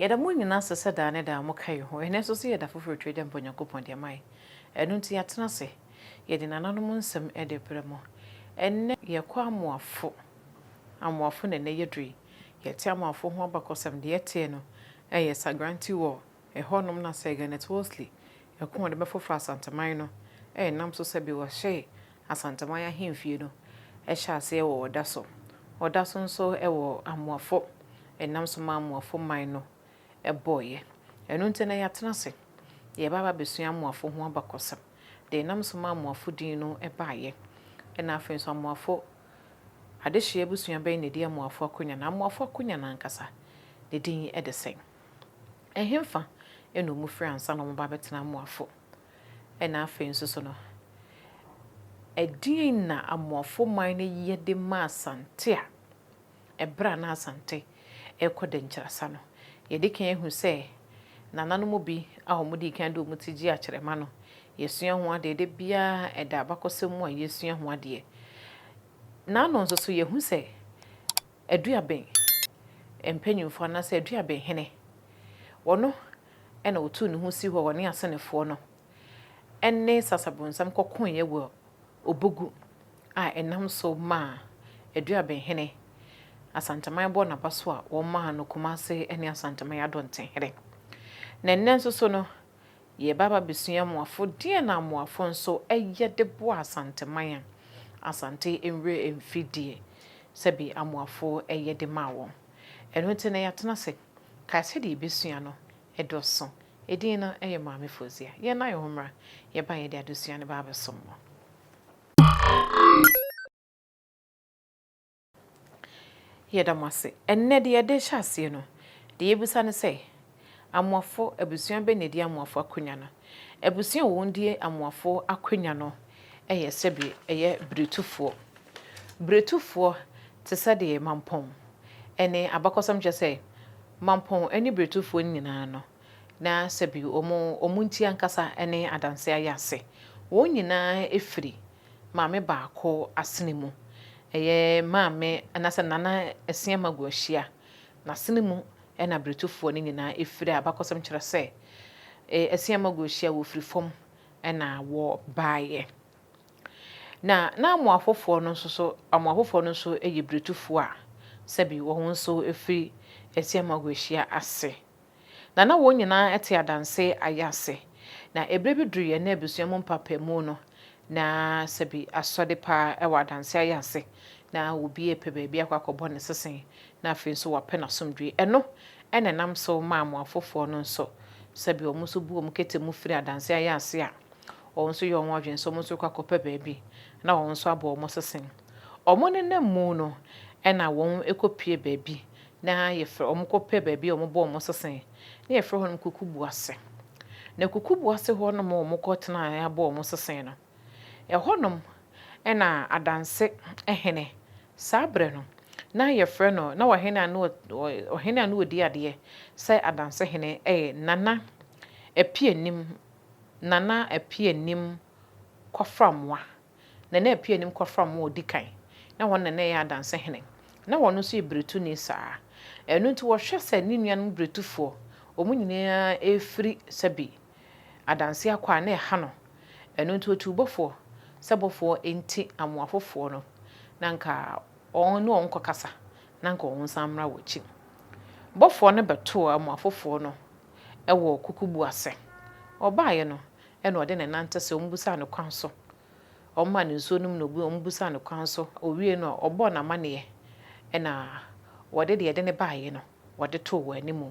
Yɛda mo nyinaa ase sɛ daa ne daa moka yɛn ho. Ɛnnɛ nso so yɛ da foforɔ Twɛ Dɛ Mpa Onyankopɔn de ama yɛn. Ɛno nti yɛatena ase, yɛde nananom nsɛm de rebrɛ mo. Ɛnnɛ yɛkɔ Amoafo. Amoafo na ɛnnɛ yɛduru yi. Yɛte Amoafo ho abakɔsɛm. Deɛ yɛteɛ no yɛ Sagranti wɔ ɛhɔnom na Sir Garnet Wolseley ɛko a ɔde bɛfoforo Asanteman no ɛnam so sɛ bi wɔhyɛɛ Asanteman ahemfie no hyɛɛ aseɛ wɔ Ɔdaso. Ɔdaso nso wɔ Amoafo ɛnam so maa Amoafo man no bɔeɛ. Ɛno nti na yɛatena ase, yɛreba aba abɛsua Amoafo ho abakɔsɛm, deɛ ɛnam so maa Amoafo din no baeɛ, ɛna afei nso Amoafo adehyeɛ abusua bɛn na ɛdi Amoafo akonnwa, na Amoafo akonnwa no ankasa ne din de sɛn? Ɛhefa na wɔfiri ansa na wɔba abɛtena Amoafo? Ɛna afei nso so no, ɛdeɛn na Amoafo man no yɛ de ma Asante a ɛberɛ a na Asante rekɔ Dankyirasa no? Yɛadi kan ahu sɛ nananom bi a wɔdii kan de wɔn ti gyee akyerɛma no, yɛasua ho adeɛ. Da biara ɛda abakɔsɛm mu a yɛsua ho adeɛ. N'ano nso so yɛhu sɛ Aduaben mpanyimfoɔ anaasɛ Aduaben hene, ɔno na ɔtuu ne ho sii hɔ, ɔne Asenefoɔ no ne Sasabonsam kɔkoeɛ wɔ Obogu a ɛnam so maa Aduaben hene Asanteman bɔɔ n'aba so a wɔmaa no Kumase ne Asanteman Adɔntenhene. Na ɛnnɛ nso so no, Yɛreba aba abɛsua Amoafo. Deɛn na Amoafo nso yɛ de boa Asanteman a Asante nwerɛ mfi deɛ sɛbe Amoafo yɛ de maa wɔn? Ɛno nti na yɛatena ase. Kae sɛ deɛ yɛbɛsua no dɔso. Edin no yɛ Maame Fozia. Yɛn nan ho mmra, yɛba a yɛde adesua no ba abɛsom mo. Yɛda mo ase. Ɛnnɛ, deɛ yɛde rehyɛ aseɛ no, deɛ yɛbisa ne sɛ, Amoafo abusua bɛn na ɛdi Amoafo akonnwa no? Abusua a wɔdi Amoafo akonnwa no yɛ sɛbe ɛyɛ Biretufoɔ. Biretufoɔ te sɛ deɛ Mampɔn ne abakɔsɛm kyerɛ sɛ Mampɔn ne Biretufoɔ nyinaa no, na sɛbe wɔn wɔn nti ankasa ne Adanse ayɛ ase. Wɔn nyinaa firi maame baako asene mu. Ɛyɛ maame anaasɛ Nana Asiamah Guahyia n'asene mu na Abiretufoɔ no nyinaa firi a abakɔsɛm kyerɛ sɛ Asiamah Guahyia wɔfiri fam na wɔbaeɛ. Na na Amoafofoɔ no nso so, Amoafofoɔ no nso yɛ Biretufoɔ a sɛbi wɔn nso firi Asiamah Guahyia ase. Na na wɔn nyinaa te adanse ayɛ ase. Na ɛberɛ bi duruiɛ na abusua mu mpaapaemu no, na sɛbi asɔde paa wɔ adanse ayɛ ase. Na obi repɛ baabi akɔ akɔbɔ ne sese, na afei nso wapɛ n'asomdwoeɛ. Ɛno na ɛnam so maa mo afoforɔ no nso, sɛbi wɔn nso bu wɔn kɛtɛ mu firi adanse ayɛ ase a, wɔn nso yɛ wɔn adwene sɛ wɔn nso rekɔ akɔpɛ baabi na wɔn nso abɔ wɔn sese. Wɔn nenam mu no na wɔkɔpue baabi na yɛfrɛ wɔn kɔpɛ baabi a wɔbɔ wɔn sese, na yɛfrɛ hɔnom Kukubuase. Na Kukubuase hɔnom a wɔkɔtenaeɛ abɔ wɔn sese no, ɛhɔnom na Adanse hene, saa berɛ no, na yɛfrɛ no, na ɔhene a na ɔhene a na ɔdi adeɛ sɛ Adanse hene yɛ Nana Apianim, Nana Apianim Kwaframoa. na na apue anim kɔfra wɔn a ɔdi kan, na wɔn na na ɛyɛ adanse hene. Na wɔn nso yɛ biretuni saa ara. Ɛno nti wɔhwɛ sɛ ne nuanom biretufoɔ, wɔn nyinaa refiri sɛbi adanse akɔ a, na ɛha no. Ɛno nti ɔtuu bɔfoɔ sɛ bɔfoɔ nti amoafofoɔ no, na anka wɔn ne wɔn nkɔkasa, na anka wɔn nsan mmra wɔn akyi. Bɔfoɔ no bɛtoo amoafofoɔ no wɔ kukubu ase. Ɔbaeɛ no, Ɛnna ɔde ne nan te sɛ wɔbisaa no kwan so. Wɔmaa no nsuo nom na wɔbisaa no kwan so. Ɔwiee no, ɔbɔɔ no amanneɛ, ɛnna wɔde deɛ ɛde no baeɛ no, wɔde too wɔn anim.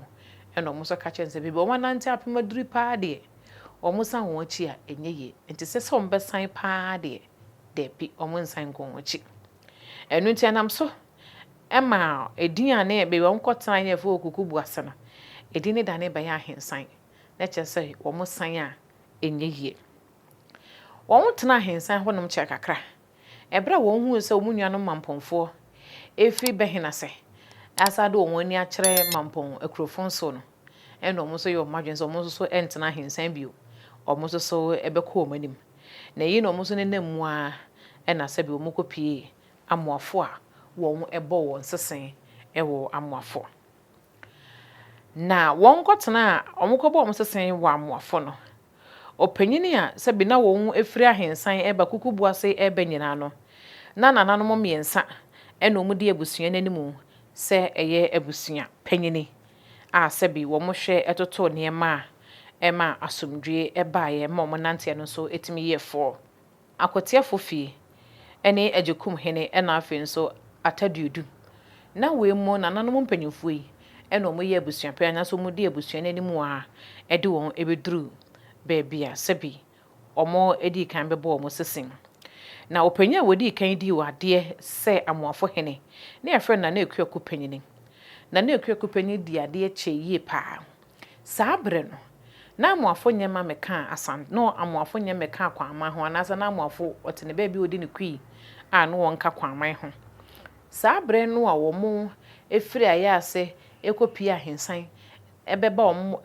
Ɛnna wɔn nso ka kyerɛɛ no sɛ, baabi a wɔanante apem aduru pa ara deɛ, wɔsan wɔn akyi a, ɛnyɛ yie. Enti sɛ sɛ wɔbɛsan pa ara deɛ, dabi, wɔnsan nkɔ wɔn akyi. Ɛno nti, ɛnam so maa edin a na baabi a wɔkɔtenaeɛ a ɛfrɛ hɔ Kukubu ase no, edin no danee bɛyɛɛ Ahensan. na kyerɛ sɛ wɔsan a ɛnyɛ yie. Wɔtenaa ahensan hɔnom kyɛɛ kakra. Ɛberɛ a wɔhuu sɛ wɔn nuanom Mampɔnfoɔ refiri Bɛhen ase asan de wɔn ani akyerɛ Mampɔn akurofo so no, ɛnna wɔn nso yɛɛ wɔn adwene sɛ wɔn nso so rentena ahensan bio, wɔn nso so bɛkɔ wɔn anim. Na ɛyi na wɔn nso nenam mu ara na sɛbi wɔn kɔpuee Amoafo a wɔn bɔɔ wɔn sese wɔ Amoafo. Na wɔn kɔtenaa, wɔn kɔbɔɔ wɔn sese wɔ Amoafo no, ɔpanyin a sɛbi na wɔn firi Ahensan reba Kukubuase reba nyinaa no, na nananom mmiɛnsa na wɔn di abusua no anim sɛ ɛyɛ abusua panyini a sɛbi wɔn hwɛ toto nneɛma a ɛma asomdwoeɛ baeɛ ma wɔn nanteɛ no nso tumi yɛɛ fɔɔ. Akotiafo fie ne Agyekum hene na afei nso Ataduodu. Na wei mu nananom mpanyimfoɔ yi na wɔyɛ abusuapɛn anaasɛ wɔdi abusua no anim a ɛde wɔn bɛduru baabi a sɛbi wɔdii kan bɛbɔ wɔn sese. Na ɔpanyin a wɔdii kan dii wɔ adeɛ sɛ Amoafo hene na yɛfrɛ no Nana Akuaku Panyini. Nana Akuaku Panyini dii adeɛ kyɛɛ yie paa. Saa berɛ no, na Amoafo nyɛ ma mɛka Asan, na Amoafo nyɛ mɛka Kwaman ho, anaasɛ na Amoafo ɔte ne baabi a ɔdi ne kui a na wɔnka Kwaman ho. Saa berɛ no a wɔn firi Ayaase kɔpie Ahensan bɛba wɔn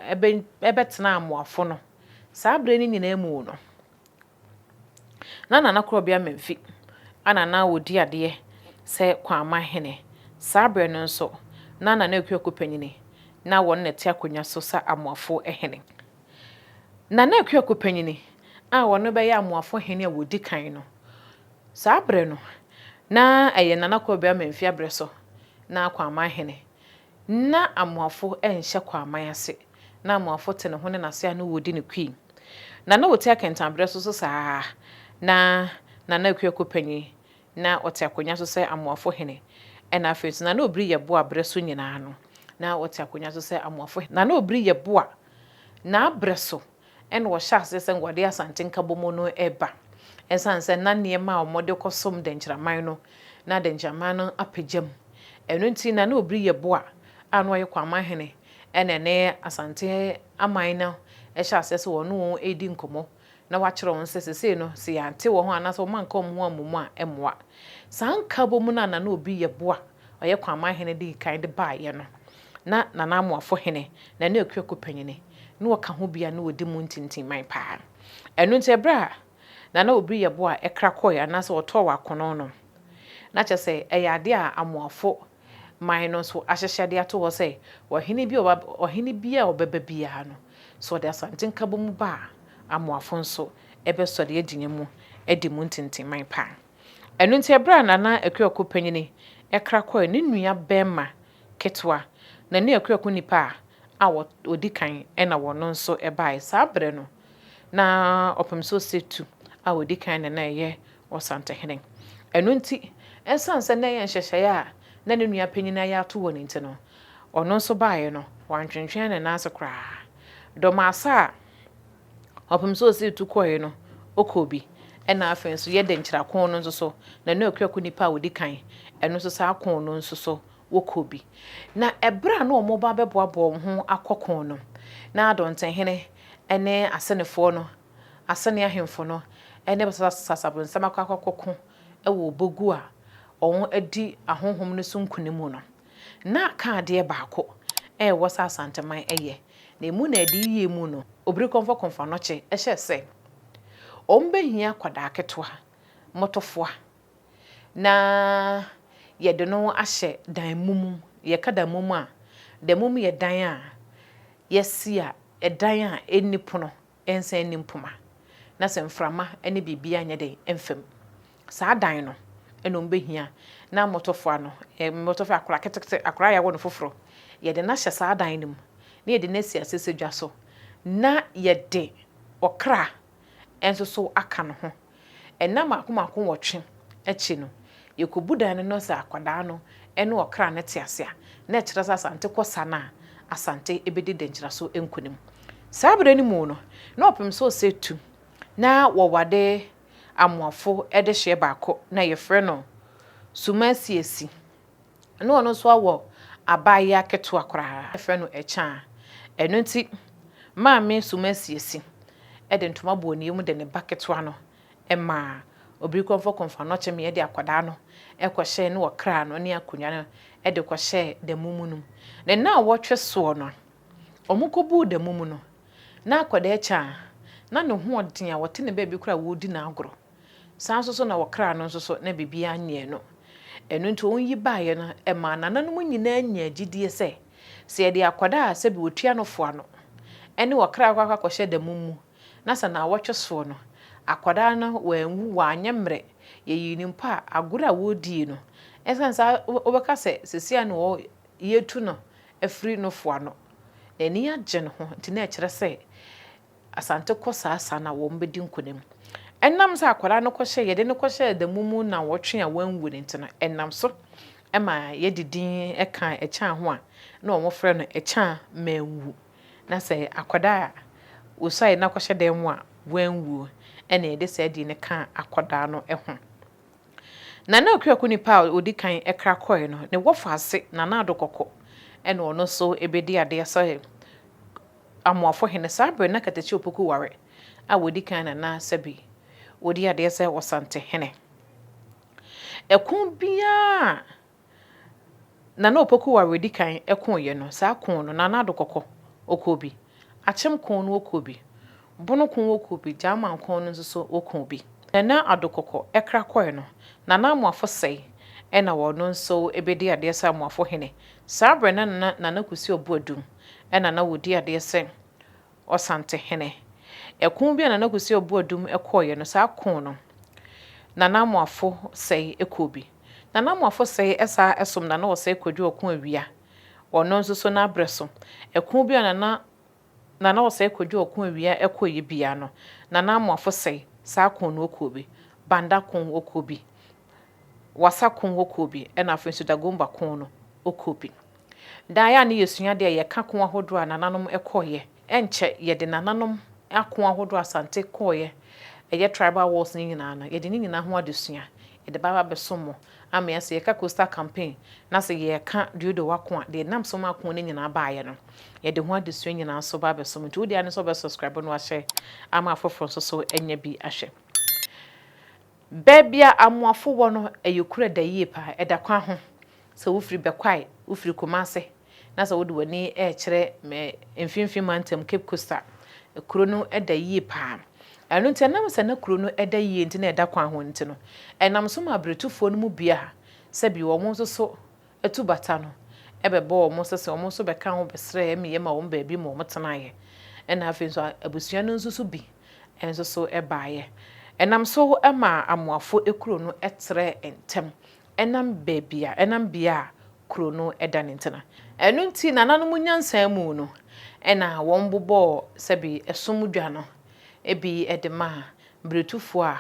bɛ bɛtena Amoafo no, saa berɛ no nyinaa mu no, Na Nana Korɔbea Mamfi na na ɔdi adeɛ sɛ Kwaaman hene. Saa berɛ no nso, na Nana Akuaku Panyini na wɔn na ɛte akonnwa so sɛ Amoafo hene. Nana Akuaku Panyini a ɔno bɛyɛ Amoafo hene a ɔdi kan no, saa berɛ no, na ɛyɛ Nana Korɔbea Mamfi aberɛ so na Kwaaman hene Ná Amoafo nhyɛ Kwaman ase. Ná Amoafo te ne ho ne n'ase a na wɔdi no kui. Na na wɔte akɛntɛnberɛ so nso saa ara. Ná Nana Akuako panyin, na ɔte akonnwa so sɛ Amoafo hene. Ɛnna afei nso, na na Obiri Yeboah berɛ so nyinaa no, na ɔte akonnwa so sɛ Amoafo hene. Na na Obiri Yeboah n'aberɛ so na wɔhyɛɛ aseɛ sɛ wɔde Asante Nkabom no reba. Ɛsiane sɛ na nneɛma a wɔde kɔsom Dɛnkyiraman no, na Dɛnkyiraman no apagya mu. Ɛno nti na na Obiri Yeboah a na ɔyɛ Kwamanhene na ɛne Asante aman no hyɛɛ aseɛ sɛ wɔne wɔn redi nkɔmmɔ na wakyerɛ wɔn sɛ seesei no sɛ yɛante wɔn ho anaasɛ wɔanka wɔn ho ammom a ɛmmoa. Saa nkabom no a na na Obiri Yeboah ɔyɛ Kwamanhene dii kan de baeɛ no, na Nana Amoafo hene, Nana Akuako panyini, na ɔka ho bi a na ɔdi mu ntintimman paa. Ɛno nti ɛberɛ a Nana Obiri Yeboah kra kɔeɛ anaasɛ ɔtɔɔ wɔ akono no, na kyerɛ sɛ ɛyɛ adeɛ a Amoafo man no nso ahyehyɛ de ato hɔ sɛ ɔhene bi a ɔba ɔhene bi a ɔbɛba biara no, sɛ ɔde Asante nkabom ba a, Amoafo nso bɛsɔre agyina mu adi mu ntintimman paa. Ɛno nti ɛberɛ a Nana Akuako panyini kra kɔeɛ ne nua barima ketewa, Nana Akuako nipa a a ɔdi kan na wɔno nso baeɛ. Saa berɛ no na Ɔpemsoɔ Setu a ɔdi kan na na ɛyɛ Ɔsantehene. Ɛno nti ɛsiane sɛ na ɛyɛ nhyehyɛeɛ a na ne nua panin ayɛ ato hɔ no nti no, ɔno nso baeɛ no wantwentwɛn ne nan ase koraa. Dɔm asa a Ɔpem sɛ ɔsii tu kɔeɛ no, ɔkɔɔ bi. Ɛna afei nso yɛ Denkyira ko no nso so, na ne Okuako nipa a ɔdi kan, ɛno nso saa ko no nso so wɔkɔɔ bi. Na ɛberɛ a na wɔreba abɛboaboa wɔn ho akɔ ko no, na Adɔntenhene ne Asenefoɔ no, Asene ahemfo no ne Sasabonsam akɔ akɔko wɔ Obogu a wɔadi ahonhom no so nkunim mu no, na aka adeɛ baako a ɛwɔ sɛ Asanteman yɛ, na emu na ɛde yie mu no, Obirikɔmfɔ Kɔmfoanɔkye hyɛɛ sɛ wɔbɛhia akwadaa ketewa, mmɔtɔfoa, na yɛde no ahyɛ dan mum. Yɛka dan mum a, dan mum yɛ dan a yɛasi a ɛdan a ɛnni pono nsan nni mpoma, na sɛ mframa ne biribiara nyɛ dɛn mfa mu. Saa dan no na wɔbɛhia na mmɔtɔfoa no, mmɔtɔfoa akwadaa ketekete, akwadaa a yɛawo no foforɔ, yɛde no ahyɛ saa dan no mu, na yɛde no asi asɛsɛdwa so, na yɛde ɔkra nso so aka ne ho. Nna mmaako mmaako nwɔtwe akyi no, yɛkɔbu dan no na sɛ akwadaa no ne ɔkra no te ase a, na ɛkyerɛ sɛ Asante kɔ sa no a, Asante bɛdi Denkyira so nkonim. Saa berɛ no mu no, na ɔpem sɛ ɔsɛ tu na wɔwade Amoafo dehyeɛ baako na yɛfrɛ no Sumasiesi. Na ɔno nso awɔ abaayewa ketewa koraa yɛfrɛ no Ɛkyaa. Ɛno nti Maame Sumasiesi de ntoma bɔɔ ne yam de ne ba ketewa no maa Obirikɔmfɔ Kɔmfoanɔkye ma yɛde akwadaa no kɔhyɛɛ ne ɔkra no ne akonnwa no de kɔhyɛɛ da mu no mu. Ne nnawɔtwe soɔ no, wɔkɔbuu da mu no, na akwadaa Ɛkyaa na ne ho ɔden a ɔte ne baabi koraa a wɔredi no agorɔ. Saa nso so na wɔkra no nso so na biribiara nyɛɛ no. Ɛno nti wɔn yi baeɛ no, ɛmaa nananom nyinaa nyaa gyidie sɛ, sɛ yɛde akwadaa a sɛbi wɔtua no fo ano ɛne wɔkra akɔ akɔhyɛ da mu na sɛ naawɔtwe soɔ no, akwadaa no wanwu, wanyɛ mmerɛ, yɛyii no mpo a, agorɔ a wɔredie no, ɛsiane saa wobɛka sɛ seesei a na wɔ yɛtu no afiri no fo ano, n'ani agye ne ho, nti na ɛkyerɛ sɛ Asante kɔ saa saa na wɔn bɛdi nkonim. Ɛnam sɛ akwadaa no kɔhyɛ yɛde no kɔhyɛ da mu na wɔtwe a wanwu ne nti no, ɛnam so ɛma yɛde din ɛka Ɛkyan ho a na wɔn frɛ no Ɛkyan Manwu. Na sɛ akwadaa a wɔsuaeɛ na kɔhyɛ dan mu a wanwu, ɛna yɛde saa din no ka akwadaa no ho. Nana Okuako nipa a odi kan ɛkra kɔɛ no, ne wɔfa ase Nana Ado Kɔkɔ, ɛna ɔno nso ebedi adeɛ sɛ Amoafo hene. Saa abere na Katakyi Opoku Ware a wɔdi kan Nana sɛbi wɔdi adeɛ sɛ Ɔsante hene. Ɛko biara Nana Opoku Ware di kan ɛkoeɛ no, saa ko no Nana Ado Kɔkɔ ɔkɔɔ bi, Akyem ko no ɔkɔɔ bi, Bono ko ɔkɔɔ bi, Gyaman ko no nso so ɔkɔɔ bi. Nana Ado Kɔkɔ ɛkra kɔɛ no, Nana Amoafo Sɛe ɛna wɔno nso ɛbɛdi adeɛ sɛ Amoafo hene. Saa berɛ na Nana Kusi Ɔboadum ɛna na wɔdi adeɛ sɛ Ɔsante hene. Ɛko bi a Nana Kusi Ɔboadum ɛkɔɔeɛ no, saa ko no Nana Amoafo Sɛe ɛkɔɔ bi. Nana Amoafo Sɛe ɛsaa ɛsom Nana Ɔsɛe Kwadwo Ɔko Awia. Ɔno nso so n'abrɛ so. Ɛko bi a Nana Ɔsɛe Kwadwo Ɔko Awia ɛkɔɔeɛ bia no, Nana Amoafo Sɛe saa ko no ɔkɔɔ bi. Banda ko ɔkɔɔ bi. Wasa ko ɔkɔɔ bi. Ɛna afei nso Dagomba ko no ɔkɔɔ bi. Daa yɛ a ne yɛsua deɛ yɛka ko ahodoɔ a nananom ɛkɔɔeɛ. Ɛnkyɛ yɛde nananom ako ahodoɔ Asante kɔɔeɛ, ɛyɛ tribal wars ne nyinaa no, yɛde ne nyinaa ho adesua yɛde ba abɛsom mo ama yɛ sɛ yɛka Coastal Campaign na sɛ yɛka Dodowa ko a, deɛ nam so ma ako no nyinaa baeɛ no, yɛde ho adesua nyinaa nso ba abɛsom. Nti wode ane sɛ wobɛ subscribe no ahyɛ ama afoforɔ nso so anya bi ahwɛ. Baabi a Amoafo wɔ no, ɛyɛ kuro ɛda yie paa, ɛda kwan ho. Sɛ wofiri Bɛkwae, wofiri Kumase na sɛ wode w'ani ɛrekyerɛ mfimfini mantam Cape Coast a, kuro no ɛda yie paa. Ɛno nti ɛnam sɛ na kuro no ɛda yie nti na ɛda kwan ho nti no, ɛnam so ma abiretufoɔ no mu bia sɛbi wɔn nso so atu bata no ɛbɛbɔ wɔn nso sɛ wɔn nso bɛka ho bɛsrɛ ɛmi ma wɔn baabi ma wɔn tenaeɛ. Ɛna afei nso abusua no nso so bi nso so ɛbaeɛ. Ɛnam so ma Amoafo kuro no ɛtrɛ ntɛm ɛnam baabi a ɛnam bea a kuro no ɛda ne ntena. Ɛno nti nananom nyansa mu no, ɛna wɔn bobɔɔ sɛbi ɛsom dwa no ebi ɛde ma mmiretufoɔ a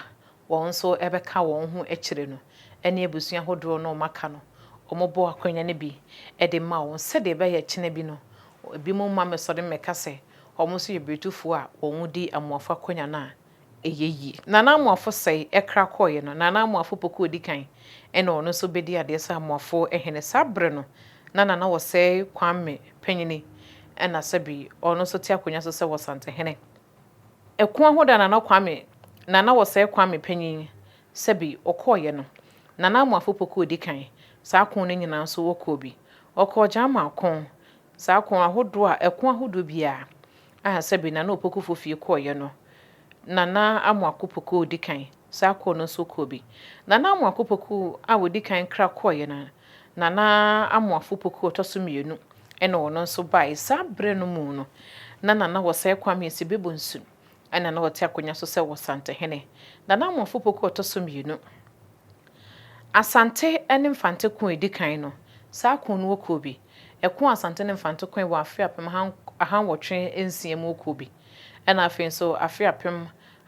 wɔn nso ɛbɛka wɔn ho akyire no, ɛne abusua ahodoɔ no wɔn aka no, wɔn bɔ akonnwa no bi ɛde ma wɔn sɛdeɛ ɛbɛyɛ kyena bi no ebi mo mma mmɛsɔre mmɛka sɛ wɔn nso yɛ mmiretufoɔ a wɔn di Amoafo akonnwa no a ɛyɛ yie. Nana Amoafo Sɛe ɛkra kɔɔeɛ no, Nana Amoafo Poku odi kan ɛna ɔno nso bɛdi adeɛ sɛ Amoafo hene. Saa berɛ no na Nana Wɔsɛe Kwame Panyini ɛna sɛbi ɔno nso te akonnwa so sɛ Wɔsantehene. Ɛko ahodoɔ a Nana Wɔsɛe Kwame Panyin sɛbi ɔkɔɔeɛ no, Nana Amoafo Poku odi kan, saa ko no nyinaa nso wɔkɔɔ bi. Ɔkɔɔ Gyama ko, saa ko ahodoɔ a ɛko ahodoɔ biara a sɛbi Nana Opoku fie kɔɔeɛ no, Nana Amoako Poku odi kan, saa ko no nso kɔɔ bi. Nana Amoako Poku a odi kan kra kɔɔeɛ no, Nana Amoafo Poku ɔtɔ so mmienu ɛna ɔno nso baeɛ. Saa berɛ no mu no, na Nana Wɔsɛe Kwame Esibebo Nsu ɛna na ɔte akonnwa so sɛ Wɔsantehene. Nana Amoafo Poku ɔtɔ so mmienu. Asante ne Mfante ko a edi kan no, saa ko no wɔkɔɔ bi. Ɛko Asante ne Mfante ko wɔ afe 1806 mu wɔkɔɔ bi. Ɛna afei nso afe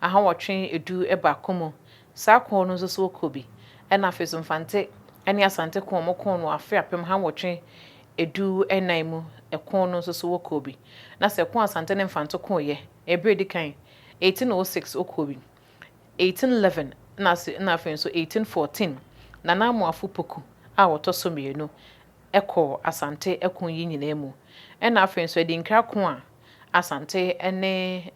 1811 mu, saa ko no nso so wɔkɔɔ bi. Ɛna afei nso Mfante ne Asante ko a wɔkɔɔ no afe 1814 mu, ɛko no nso so wɔkɔɔ bi. Na sɛ ɛko Asante ne Mfante ko yɛ, ɛberɛ edi kan 1806 wɔkɔɔ bi, 1811 na afei nso 1814, Nana Amoafo Poku a wɔtɔ so mmienu ɛkɔɔ Asante ɛko yi nyinaa mu. Ɛna afei nso Adinkra ko a Asante ne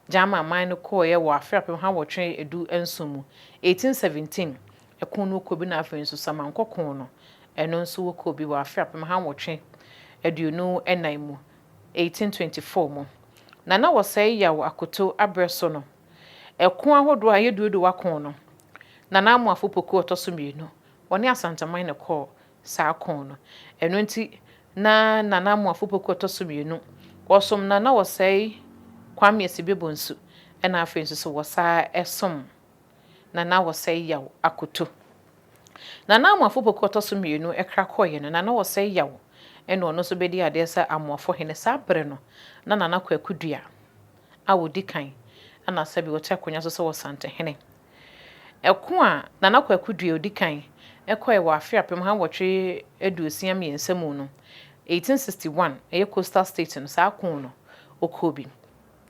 Gyama man no kɔɔeɛ wɔ afe 1817 mu, 1817 ɛko no kɔ bi, na afei nso Samankɔ ko no ɛno nso wɔkɔɔ bi wɔ afe 1824 mu, 1824 mu. Nana Wɔsɛe Yaw Akoto abrɛ so no, ɛko ahodoɔ a ɛyɛ Dodowa ko no, Nana Amoafo Poku a ɔtɔ so mmienu, wɔne Asanteman na ɛkɔɔ saa ko no. Ɛno nti, na Nana Amoafo Poku a ɔtɔ so mmienu, wɔsom Nana Osei Kwame Asibe Bonsu, ɛna afei nso so wɔsan som Nana Osei Yaw Akoto. Nana Amoafo Poku a ɔtɔ so mmienu kra kɔeɛ no, Nana Osei Yaw ɛna ɔno nso bɛdi adeɛ sɛ Amoafo hene. Saa berɛ no, na Nana Kwaku Dua a ɔdi kan ɛna sɛbi ɔte akonnwa so sɛ Ɔsantehene. Ɛko a Nana Kwaku Dua ɔdi kan ɛkɔɛ wɔ afe 1863 mu no, 1861, ɛyɛ Coastal State no, saa ko no, ɔkɔɔ bi.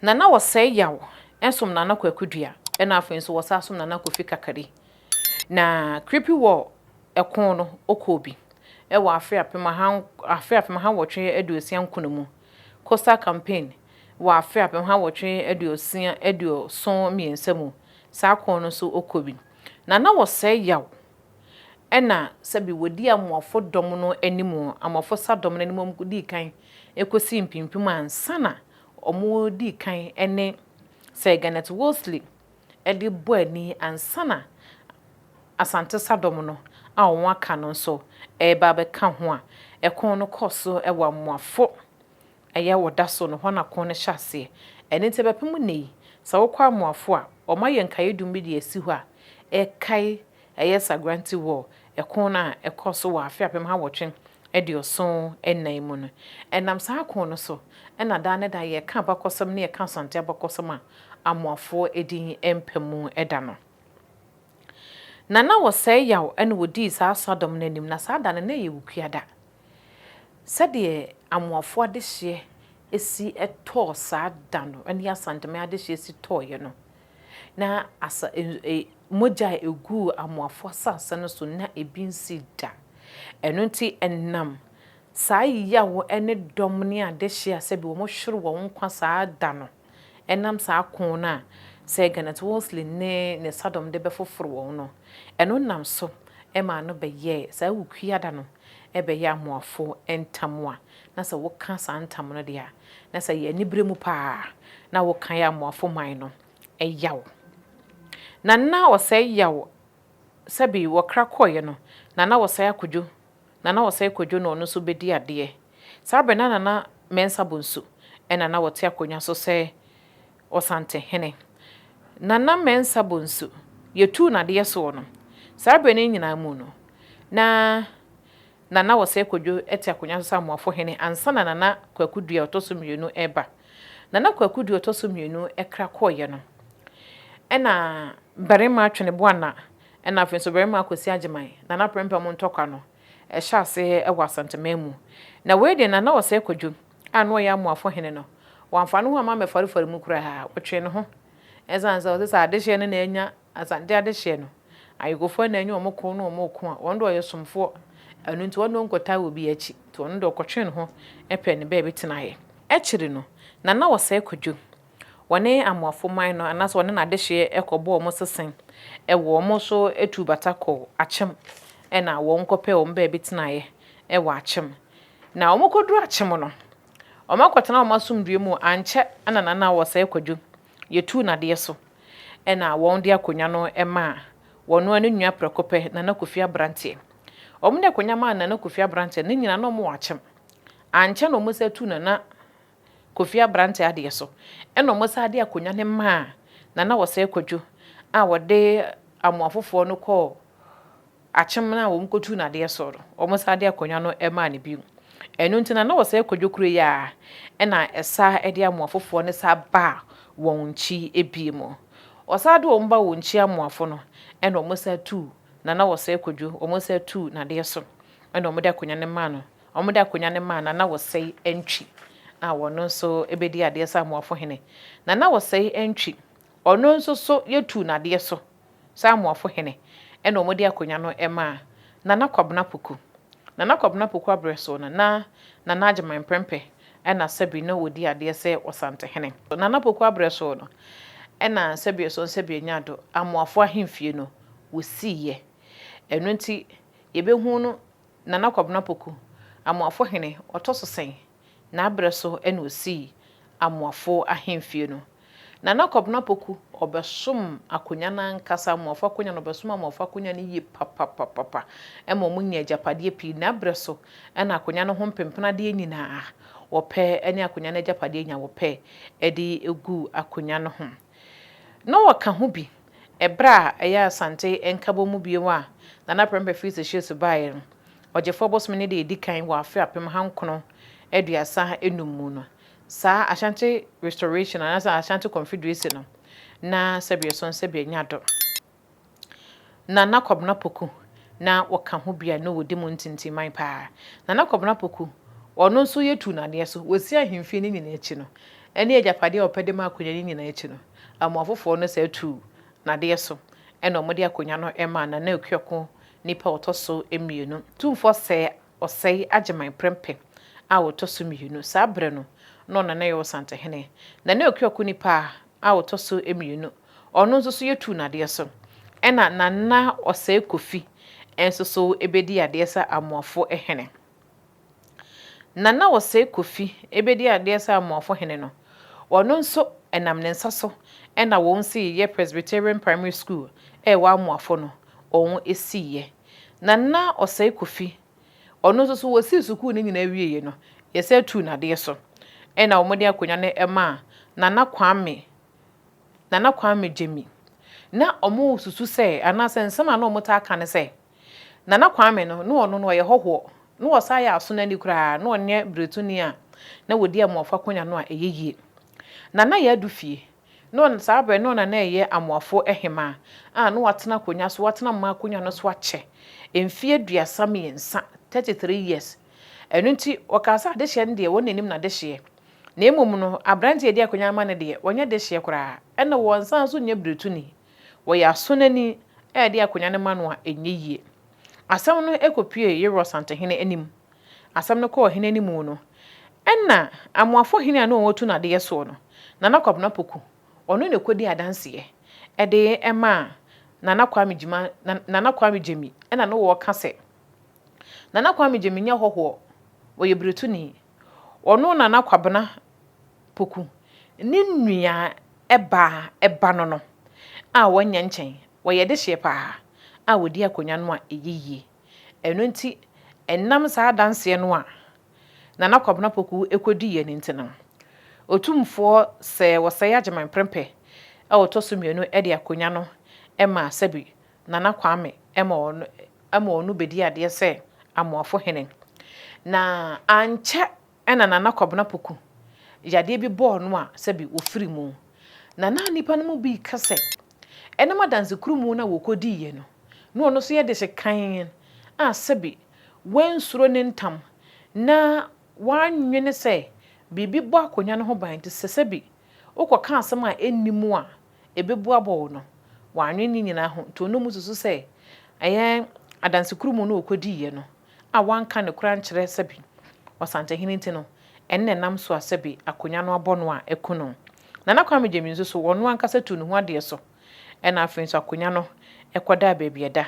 Nana Osei Yaw ɛsom Nana Kwaku Dua, ɛna afei nso wɔsan som Nana Kofi Kakari. Na Creepy War ɛko no, ɔkɔɔ bi ɛwɔ afe 1869 mu. Coastal Campaign wɔ afe 1863 mu. Saa ko no nso ɔkɔ bi. Nana Osei Yaw ɛna sɛbi wɔdi Amoafo dɔm no anim, Amoafo sadɔm no anim, wɔn dii kan ɛkɔsi mpimpim ansa na wɔn dii kan ɛne Sir Garnet Wolseley ɛde bɔ ani ansa na Asante sadɔm no a wɔn aka no nso ɛreba abɛka ho a ɛko no kɔ so ɛwɔ Amoafo ɛyɛ wɔda so no hɔ na ko no hyɛ aseɛ. Ɛno nti ɛbɛpem nne yi, sɛ wokɔ Amoafo a, wɔn ayɛ nkaeɛdum bi de asi hɔ a ɛkae ɛyɛ Sagrenti War ɛko no a ɛkɔ so wɔ afe 1874 mu no. Ɛnam saa ko no so ɛna daa ne da yɛka abakɔsɛm ne yɛka Asante abakɔsɛm a, Amoafoɔ edin mpɛ mu ɛda no. Nana Osei Yaw ɛna wɔdii saa sadɔm no anim, na saa da no na ɛyɛ Wukuada. Sɛdeɛ Amoafoɔ adehyeɛ esi ɛtɔɔ saa da no ɛne Asanteman adehyeɛ si tɔɔeɛ no, na asa e mogya a eguu Amoafo asase no so na ebi nsi da. Ɛno nti ɛnam saa yaw ne dɔm ne adehyeɛ a sɛbi wɔn hwere wɔn nkwa saa da no, ɛnam saa ko no a Sir Garnet Wolseley ne ne sadɔm de bɛfoforo wɔn no, ɛno nam so ɛma no bɛyɛɛ saa Wukuada no ɛbɛyɛ Amoafo ntam a na sɛ woka saa ntam no deɛ a, na sɛ yɛ anibere mu paa na woka yɛ Amoafo man no ɛyaw. Nana Osei Yaw, sɛbi wɔkra kɔeɛ no, Nana Osei Akodwo, Nana Osei Kwadwo na ɔno nso bɛdi adeɛ. Saa berɛ na Nana Mensah Bonsu ɛna na wɔte akonnwa so sɛ Ɔsantehene. Nana Mensah Bonsu, yɛtuu n'adeɛ soɔ no, saa berɛ no nyinaa mu no, na Nana Osei Kwadwo te akonnwa so sɛ Amoafo hene ansa na Nana Kwaku Dua ɔtɔ so mmienu ɛreba. Nana Kwaku Dua ɔtɔ so mmienu ɛkra kɔeɛ no, ɛna barima Atweneboana, ɛna afei nso barima Akwasi Agyeman, Nana Prempeh ntɔkwa no ɛhyɛ ase ɛwɔ Asanteman mu. Na wei deɛ, Nana Osei Kwadwo a na ɔyɛ Amoafo hene no, wamfa ne ho amma mmɛfarefare mu koraa, ɔtwee ne ho. Ɛsiane sɛ ɔse sɛ adehyeɛ no na anya Asante adehyeɛ no, ayekofoɔ na anya wɔn ko ne wɔn ko a, wɔn de ɔyɛ somfoɔ. Ɛno nti wɔn de ɔnkɔtaa wɔ bi akyi. Nti ɔno de ɔkɔtwee ne ho pɛɛ ne baabi tenaeɛ. Akyiri no, Nana Osei Kwadwo, wɔne Amoafo man no anaasɛ wɔne n'adehyeɛ kɔbɔɔ wɔn sesen wɔ wɔn nso tuu bata kɔɔ Akyem ɛna wɔn kɔpɛɛ wɔn baabi tenaeɛ wɔ Akyem. Na wɔn kɔduru Akyem no, wɔn akɔtena wɔn asomdwoeɛ mu ankyɛ ɛna Nana Osei Kwadwo yɛtuu n'adeɛ so ɛna wɔn de akonnwa no maa wɔn ne nua prɛko pɛ, Nana Kofi Abranteɛ. Wɔn de akonnwa maa Nana Kofi Abranteɛ ne nyinaa na wɔn wɔ Akyem. Ankyɛ na wɔn san tuu Nana Kofi Abranteɛ adeɛ so ɛna wɔn san de akonnwa no maa Nana Osei Kwadwo a wɔde Amoafofoɔ no kɔɔ Akyem no a wɔn kɔtuu n'adeɛ so no, wɔn san de akonnwa no maa no bio. Ɛno nti Nana Osei Kwadwo kuro yi a ɛna ɛsa de Amoafofoɔ no sa baa wɔn nkyi bie mu. Ɔsan de wɔn ba wɔn nkyi Amoafo no, ɛna wɔn san tuu Nana Osei Kwadwo, wɔn san tuu n'adeɛ so ɛna wɔn de akonnwa no maa no. Wɔn de akonnwa no maa Nana Osei Antwi a wɔn nso bɛdi adeɛ sɛ Amoafo hene. Nana Osei Antwi, ɔno nso so yɛtuu n'adeɛ so sɛ Amoafo hene ɛna wɔn de akonnwa no maa Nana Kwabena Poku. Nana Kwabena Poku abrɛ so no, na Nana Agyeman Prempeh ɛna sɛbi na wɔdi adeɛ sɛ Ɔsantehene. Nana Poku abrɛ so no, ɛna sɛbi ɛso sɛbi anya do Amoafo ahemfie no wɔsiiɛ. Ɛno nti yɛbɛhu no Nana Kwabena Poku, Amoafo hene ɔtɔ so sɛn, n'abrɛ so ɛna ɔsii Amoafo ahemfie no. Nana Kwabena Poku, ɔbɛsom akonnwa no ankasa, Amoafo akonnwa no, ɔbɛsom Amoafo akonnwa no yie papapapapa ma wɔnyaa agyapadeɛ pii. N'abrɛ so na akonnwa no ho mpempenadeɛ nyinaa wɔpɛ ne akonnwa no agyapadeɛ nyinaa wɔpɛ de guu akonnwa no ho. Na wɔka ho bi ɛberɛ a ɛyɛ Asante nkabom bio a Nana Prempeh firi Seychelles baeɛ no, Ɔgyefoɔ bosome no deɛ ɛdi kan wɔ afe 1935 mu no. Saa Ashanti Restoration anaasɛ Ashanti Confederacy no, na sɛbeɛso sɛbeɛ do. Nana Kwabena Poku na wɔka ho bi a na wɔdi mu ntintiman paa. Nana Kwabena Poku, ɔno nso yɛtu n'adeɛ so. Wɔsi ahemfie no nyinaa akyi no, ɛne agyapadeɛ a ɔpɛ de ma akonnwa no nyinaa akyi no, amoafofoɔ no sɛ tu n'adeɛ so ɛna wɔde akonnwa no maa Nana Akuako nipa a ɔtɔ so mmienu. Tumfoɔ sɛ Ɔsɛe Agyeman Prempeh a ɔtɔ so mmienu. Saa berɛ no, na ɔno na ɛyɛ Ɔsantehene. Nana Akuako nipa a ɔtɔ so mmienu, ɔno nso so yɛtuu n'adeɛ so. Ɛna Nana Ɔsɛe Kofi nso so bɛdi adeɛ sɛ Amoafo hene. Nana Ɔsɛe Kofi bɛdi adeɛ sɛ Amoafo hene no, ɔno nso ɛnam ne nsa so ɛna wɔn siiɛ Presbyterian Primary School ɛwɔ Amoafo no, wɔn siiɛ. Nana Ɔsɛe Kofi, ɔno nso so wɔsii sukuu no nyinaa wieeɛ no, yɛsɛ tuu n'adeɛ so. Ɛna wɔde akonnwa no maa Nana Kwame Gyemi. Na wɔn susu sɛ anaasɛ nsɛm a na wɔn taa ka ne sɛ Nana Kwame no, na ɔno no ɔyɛ hɔhoɔ na wɔsa yɛ aso n'ani koraa na ɔnyɛ beretuni a na wɔdi Amoafo akonnwa no a ɛyɛ yie. Nana yɛ adu fie na ɔno saa berɛ na ɔna na ɛyɛ Amoafo hemaa a na watena akonnwa so, watena mmaa akonnwa no so akyɛ mfeɛ 33, 33 years. Ɛno nti wɔkaa sɛ adehyeɛ no deɛ, wɔn n'anim n'adehyeɛ, na mmom no aberanteɛ a yɛde akonnwa ama no deɛ, wɔnyɛ dehyeɛ koraa, ɛna wɔn nsa nso nyɛ beretuni, wɔyɛ aso n'ani a yɛde akonnwa no ma no a ɛnyɛ yie. Asɛm no kɔpue Yerɔ Santehene anim. Asɛm no kɔɔ ɔhene anim no, ɛna Amoafo hene a na wɔtu n'adeɛ soɔ no, Nana Kwabena Poku, ɔno na ɛkɔdi adanseɛ ɛde ɛmaa Nana Kwame Gyima, Nana Kwame Gyemi, ɛna no wɔka sɛ Nana Kwame Gyemi nyɛ hɔhoɔ, wɔyɛ beretuni. Ɔno Nana Kwabena Poku ne nua ɛbaa ɛba no a wɔnyɛ nkyɛn, wɔyɛ dehyeɛ paa a wɔdi akonnwa no a ɛyɛ yie. Ɛno nti ɛnam saa adanseɛ no a Nana Kwabena Poku ɛkɔdiiɛ no nti no, Otumfoɔ sɛ Wɔsɛe Agyeman Prempeh a ɔtɔ so mmienu ɛde akonnwa no ɛmaa sɛbi Nana Kwame ɛma ɔno bɛdi adeɛ sɛ Amoafo hene. Na ankyɛ ɛna Nana Kwabena Poku yadeɛ bi bɔɔ no a sɛbi wɔfiri mu. Na na nnipa no mu bi ka sɛ ɛnam adansekurumu no a wɔkɔdiiɛ no, na ɔno nso yɛ dehye kan a sɛbi wansuro ne ntam na wannwene sɛ biribi bɔ akonnwa no ho ban, nti sɛ sɛbi wokɔka asɛm a ɛnni mu a ɛbɛbu abɔ wo no, wannwene ne nyinaa ho. Nti ɔno mu susu sɛ ɛyɛ adansekurumu no wɔkɔdiiɛ no a wanka ne kora nkyerɛ sɛbi Ɔsantehene nti no, ɛno na ɛnam so a sɛbi akonnwa no abɔ no a ɛku no. Nana Kwame Gyemi nso so, ɔno ankasa tu ne ho adeɛ so, ɛna afei nso akonnwa no ɛkɔdaa baabi ɛda.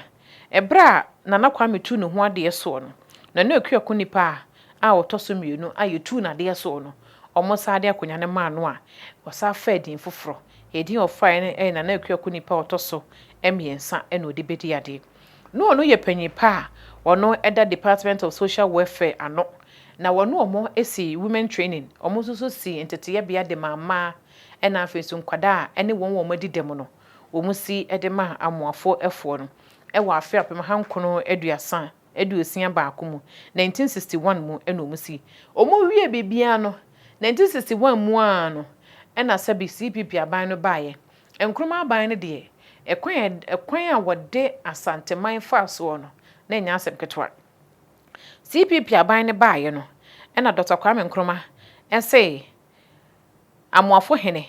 Ɛberɛ a Nana Kwame tu ne ho adeɛ soɔ no, Nana Akuako nipa a ɔtɔ so mmienu a yɛtuu n'adeɛ soɔ no, ɔmo saa de akonnwa no maa no a ɔsan faa din foforɔ. Edin a ɔfaeɛ no yɛ Nana Akuako nipa a ɔtɔ so mmiɛnsa ɛna ɔde bɛdi adeɛ. Na ɔno yɛ panyin pa a ɔno ɛda Department of Social Welfare ano, na wɔne ɔmo si women training, ɔmo nso so si nteteyɛbea de ma mmaa, ɛna afei nso nkwadaa a ɛne wɔn wɔn adi dɛm no, wɔn si de ma Amoafo ɛfoɔ no. Ɛwɔ afe 1961 mu, 1961 mu, ɛna wɔn si. Wɔn wie biribiara no, 1961 mu a no, ɛna sɛbi CPP aban no baeɛ. Nkrumah aban no deɛ, ɛkwan a wɔde Asanteman faa soɔ no, na ɛnyɛ asɛm ketewa. CPP aban no baeɛ no, ɛna Dr. Kwame Nkrumah ɛsɛ Amoafo hene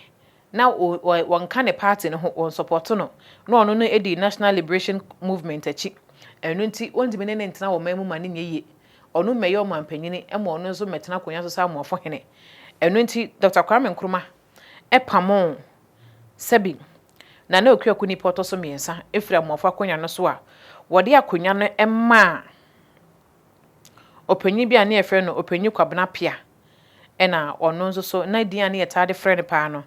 na wɔnka ne party no ho, wɔn support no, na ɔno no di National Liberation Movement akyi. Ɛno nti wɔntumi ne ne ntena wɔ man mu ma ne nyɛ yie. Ɔno mmɛyɛ ɔmanpanyin ma ɔno nso mmɛtena akonnwa so sɛ Amoafo hene. Ɛno nti Dr. Kwame Nkrumah ɛpamo sɛbi Nana Okuaku nipa ɔtɔ so mmiɛnsa efiri Amoafo akonnwa no so a wɔde akonnwa no maa ɔpanyin bi a ne yɛfrɛ no Ɔpanyin Kwabena Pia. Ɛna ɔno nso so na din a ne yɛtaa de frɛ no paa no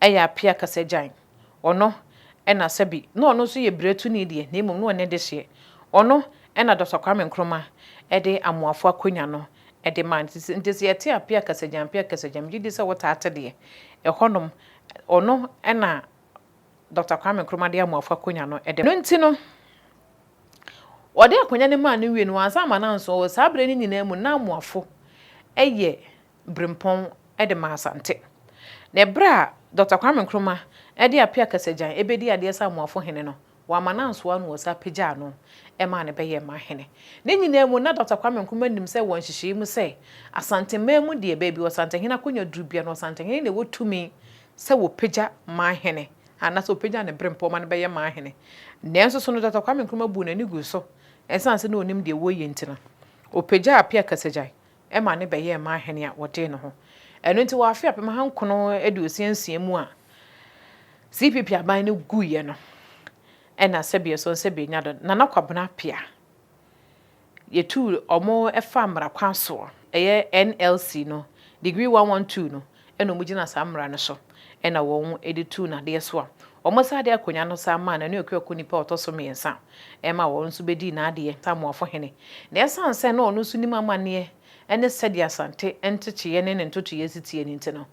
yɛ Appiah Kasagyan. Ɔno na sɛbi na ɔno nso yɛ biratuni deɛ, na mmom na ɔne dehyeɛ. Ɔno na Dɔkta Kwame Nkrumah de Amoafo akonnwa no de maa no. Nti sɛ yɛte Appiah Kasagyan, Appiah Kasagyan, megye di sɛ wotaa te deɛ. Ɛhɔnom, ɔno na Dɔkta Kwame Nkrumah de Amoafo akonnwa no de. Ɛno nti no, wɔde akonnwa no maa no wie no, wansan amma no anso. Wɔ saa berɛ no nyinaa mu, na Amoafo yɛ berempɔn de maa Asante. Na ɛberɛ a Dɔkta Kwame Nkrumah de Appiah Kasagyan bɛdii adeɛ sɛ Amoafo hene no, wamma no ansoa no, wɔsan pagyaa no maa no bɛyɛɛ manhene. Ne nyinaa mu, na Dɔkta Kwame Nkrumah nim sɛ wɔ nhyehyɛeɛ mu sɛ, Asanteman mu deɛ, baabi Ɔsantehene akonnwa duru biara no, Ɔsantehene na ɛwɔ tumi sɛ wɔpagya manhene anaasɛ wɔpagya ne berempɔn ma no bɛyɛ manhene. Nanso so no, Dɔkta Kwame Nkrumah buu n'ani guu so, ɛsiane sɛ na ɔnim deɛ wɔreyɛ nti no, ɔpagyaa Appiah Kasagyan ma no bɛyɛɛ manhene a wɔdee ne ho. Ɛno nti wɔ afe 1966 mu a CPP aban no guiɛ no, ɛna sɛbi ɛsɔ sɛbi nya do, Nana Kwabena Appiah, yɛtuu ɔmo fa mmara kwan soɔ, ɛyɛ NLC no, degree 112 no, ɛna ɔmo gyina saa mmara no so, ɛna wɔn de tuu n'adeɛ so a, wɔn san de akonnwa no san maa Nana Okuoko nipa a ɔtɔ so mmiɛnsa, ɛma wɔn nso bɛdii n'adeɛ sɛ Amoafo hene. Na ɛsiane sɛ na ɔno nso nim amanneɛ ne sɛdeɛ Asante ntekyeeɛ ne ne ntotoeɛ si teɛ no nti no,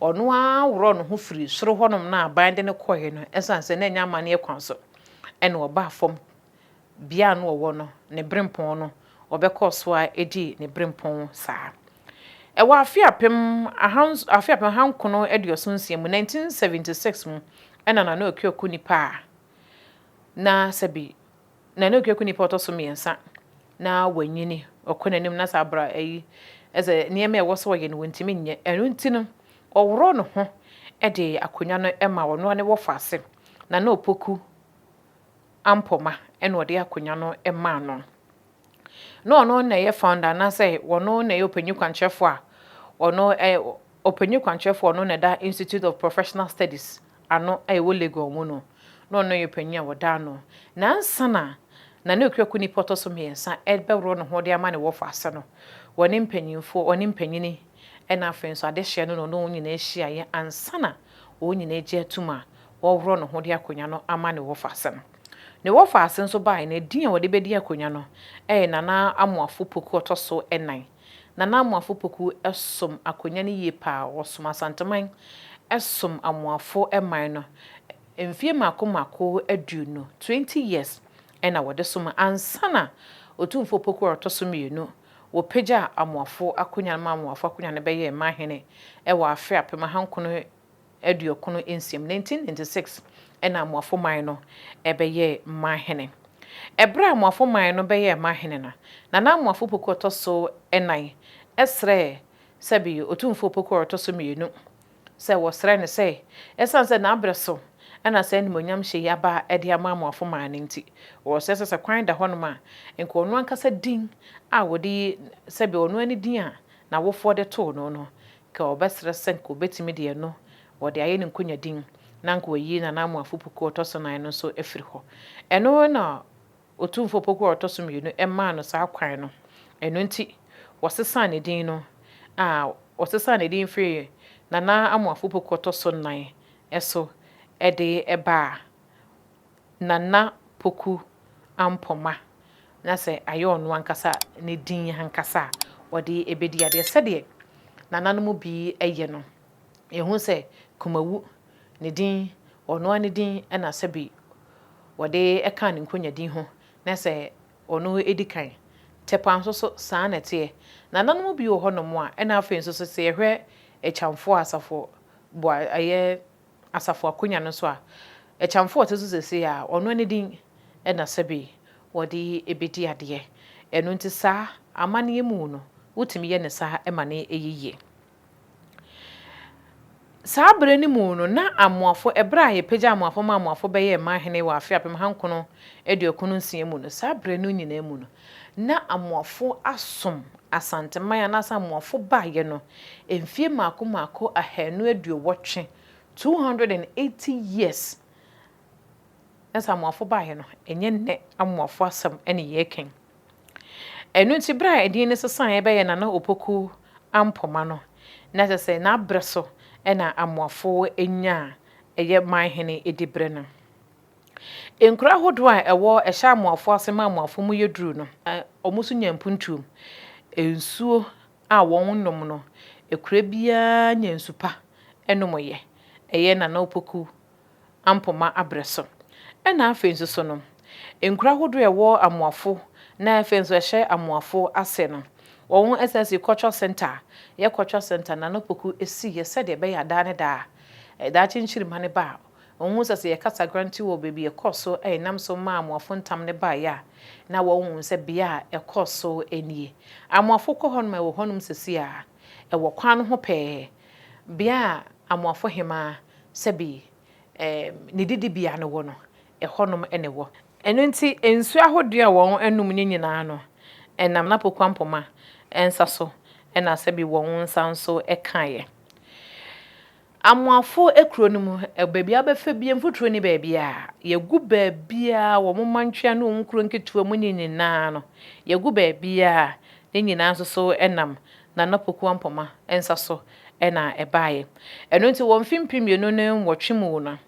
ɔno ara worɔɔ ne ho firi soro hɔnom na aban de no kɔeɛ no, ɛsiane sɛ na ɛnyɛ amanneɛ kwan so, ɛna ɔbaa fam bea a na ɔwɔ no, ne berempɔn no, ɔbɛkɔɔ so ara dii ne berempɔn saa. Ɛwɔ afe afe 1976 mu, 1976 mu, ɛna Nana Okuoko nipa a na sɛbi Nana Okuoko nipa a ɔtɔ so mmiɛnsa na wanyini, ɔkɔ n'anim na saa abra ayi, ɛsɛ nneɛma a ɛwɔ sɛ ɔyɛ no wɔntumi nyɛ. Ɛno nti no, ɔworɔ ne ho de akonnwa no ma ɔno ara ne wɔfa Nana Opoku Ampoma ɛna ɔde akonnwa no maa no. Na ɔno na ɛyɛ founder anaasɛ ɔno na ɛyɛ ɔpanyin kwankyerɛfoɔ a ɔno ɛ ɔpanyin kwankyerɛfoɔ, ɔno na ɛda Institute of Professional Studies ano a ɛwɔ Legon mu no, na ɔno yɛ panyin a wɔda ano. Nansa na Nana Okuoko nipa ɔtɔ so mmiɛnsa ɛbɛworɔ ne ho de ama ne wɔfa ase no, wɔne mpanyinfoɔ, wɔne mpanyini, ɛna afei nso adehyeɛ no na ɔne wɔn nyinaa ahyiaeɛ ansa na wɔn nyinaa gye atum a wɔworɔ ne ho de akonnwa no ama ne wɔfa ase no. Ne wɔfa ase nso baeɛ no, edin a wɔde bɛdi akonnwa no ɛyɛ Nana Amoafo Poku ɔtɔ so ɛnan. Nana Amoafo Poku som akonnwa no yie paa. Ɔsom Asanteman, ɛsom Amoafo man no mfie mmaako mmaako 20, 20 years, ɛna wɔde som ansa na Otumfoɔ Poku a ɔtɔ so mmienu wɔpagya Amoafo akonnwa no ma Amoafo akonnwa no bɛyɛɛ manhene ɛwɔ afe 1996, 1996, ɛna Amoafo man no ɛbɛyɛɛ manhene. Ɛberɛ a Amoafo man no bɛyɛɛ manhene no, Nana Amoafo Poku ɔtɔ so ɛnan ɛsrɛ sɛbi Otumfoɔ Poku a ɔtɔ so mmienu sɛ wɔsrɛ no sɛ ɛsiane sɛ n'abrɛ so ɛna sɛ animonyam hyɛ yi aba ɛde ama Amoafo man no nti, wɔsrɛ sɛ kwan da hɔnom a, nka ɔno ankasa din a wɔde sɛbi ɔno ani din a n'awofoɔ de too no, ka ɔbɛsrɛ sɛ nka obɛtumi deɛ no wɔde ayɛ ne nkonnwa din na nka wɔyi Nana Amoafo Poku ɔtɔ so nan no nso afiri hɔ. Ɛno na Otumfoɔ Poku a ɔtɔ so mmienu ɛmaa no saa kwan no. Ɛno nti wɔsesaa ne din no a wɔsesaa ne din firi Nana Amoafo Poku ɔtɔ so nan ɛso ɛde ɛbaa Nana Poku Ampoma, na sɛ ayɛ ɔno ankasa ne din ankasa a wɔde ɛbɛdi adeɛ sɛdeɛ nananom bi ɛyɛ no. Yɛhu sɛ Kumawu ne din, ɔno ara ne din ɛna sɛbi wɔde ɛka ne nkonnwa din ho na sɛ ɔno edi kan. Tɛpa nso so saa na ɛteɛ. Nananom bi wɔ hɔnom a ɛna afei nso so sɛ yɛhwɛ Akyamfoɔ asafo boa ɛyɛ asafo akonnwa no so a, Akyamfoɔ a ɔte so seesei a ɔno ne din ɛna sɛbi wɔde ebedi adeɛ. Ɛno nti saa amanneɛ mu no, wotumi yɛ ne saa ɛma ne ɛyɛ yie. Saa berɛ no mu no, na Amoafo, ɛberɛ a yɛpagya Amoafo ma Amoafo bɛyɛɛ manhene wɔ afe 1996 mu no, saa berɛ no nyinaa mu no, na Amoafo asom Asanteman anaasɛ Amoafo baeɛ no mfie mmaako mmaako 280, 280 years. Na sɛ Amoafo baeɛ no, ɛnyɛ nnɛ Amoafo asɛm ne yɛreka. Ɛno nti berɛ a ɛdin no sesaeɛ bɛyɛ Nana Opoku Ampoma no, na kyerɛ sɛ n'abrɛ so na Amoafo nyaa ɛyɛ man hene diberɛ no. Nkuro ahodoɔ a ɛwɔ ɛhyɛ Amoafo ase ma Amoafo mu yɛ duru no, wɔn nso nya mpuntuo. Nsuo a wɔnom no, ekuro biara nya nsu pa nomyɛ. Ɛyɛ Nana Opoku Ampoma abrɛ so. Ɛna afei nso so no, nkuro ahodoɔ a ɛwɔ Amoafo na afei nso ɛhyɛ Amoafo ase no, wɔn SSC Cultural Centre, yɛ Cultural Centre Nana Opoku siiɛ sɛdeɛ ɛbɛyɛ a daa ne daa, daakye nkyirimma no ba a, wɔhu sɛ sɛ yɛka Sagranti wɔ baabi ɛkɔɔ so a ɛnam so maa Amoafo ntam no baeɛ a, na wɔhu sɛ bea a ɛkɔɔ so nie. Amoafo kɔ hɔnom a ɛwɔ hɔnom seesei a, ɛwɔ kwan no ho pɛɛ, bea a Amoafo hemaa sɛbi ne didibea no wɔ no, ɛhɔnom na ɛwɔ. Ɛno nti, nsuo ahodoɔ a wɔnom no nyinaa no, ɛnam N'Apoku Ampoma nsa so na sɛbi wɔn nsa nso kaeɛ. Amoafo kuro no mu, baabi a wobɛfa biara, mfuturo nni baabiara. Yɛgu baabiara, wɔn mantwea ne wɔn nkuro nketewa mu ne nyinaa no, yɛgu baabiara. Ne nyinaa nso so nam Nana Poku Ampoma nsa so na ɛbaeɛ. Ɛno nti wɔ mfe 2008 mu no,